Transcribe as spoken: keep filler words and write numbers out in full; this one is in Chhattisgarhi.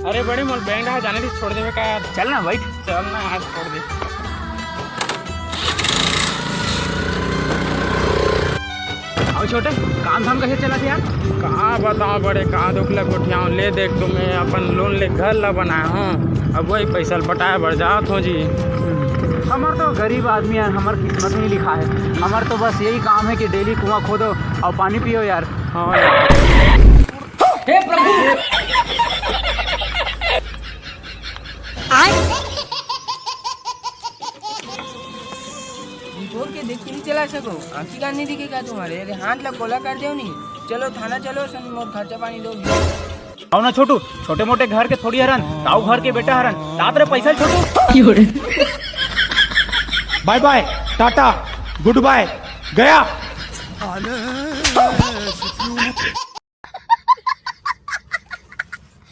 अरे बड़े, मोर बैंक डहर जाने दे, छोड़ देबे का यार? चल ना, बैठ। चल ना यार, छोड़ दे। अउ छोटे, काम धाम कइसे चलत हे यार? का बताओं बड़े, का दुख ल गोठियाओं। ले देख, तो मैं अपन लोन ले घर ला बनाए हंव, अब वही पइसा ल पटाए बर जात हंव जी। हमर तो गरीब आदमी हे, हमर किस्मत में लिखा हे। हमर तो बस यही काम हे कि डेली कुआं खोदो अउ पानी पियो यार। हाँ यार। हे प्रभु। निपोर के देख के नहीं चला सको, आँखी कान नहीं दिखेगा तुम्हारे। अरे हाथ ला गोला कर देव नहीं। चलो थाना चलो, सन मोर खर्चा पानी दो। अउ ना छोटू, छोटे मोटे घर के थोड़ी हरन, ताऊ घर के बेटा हरन। तात रे पइसा ल छोटू। बाय बाय, टाटा, गुड बाय, गया।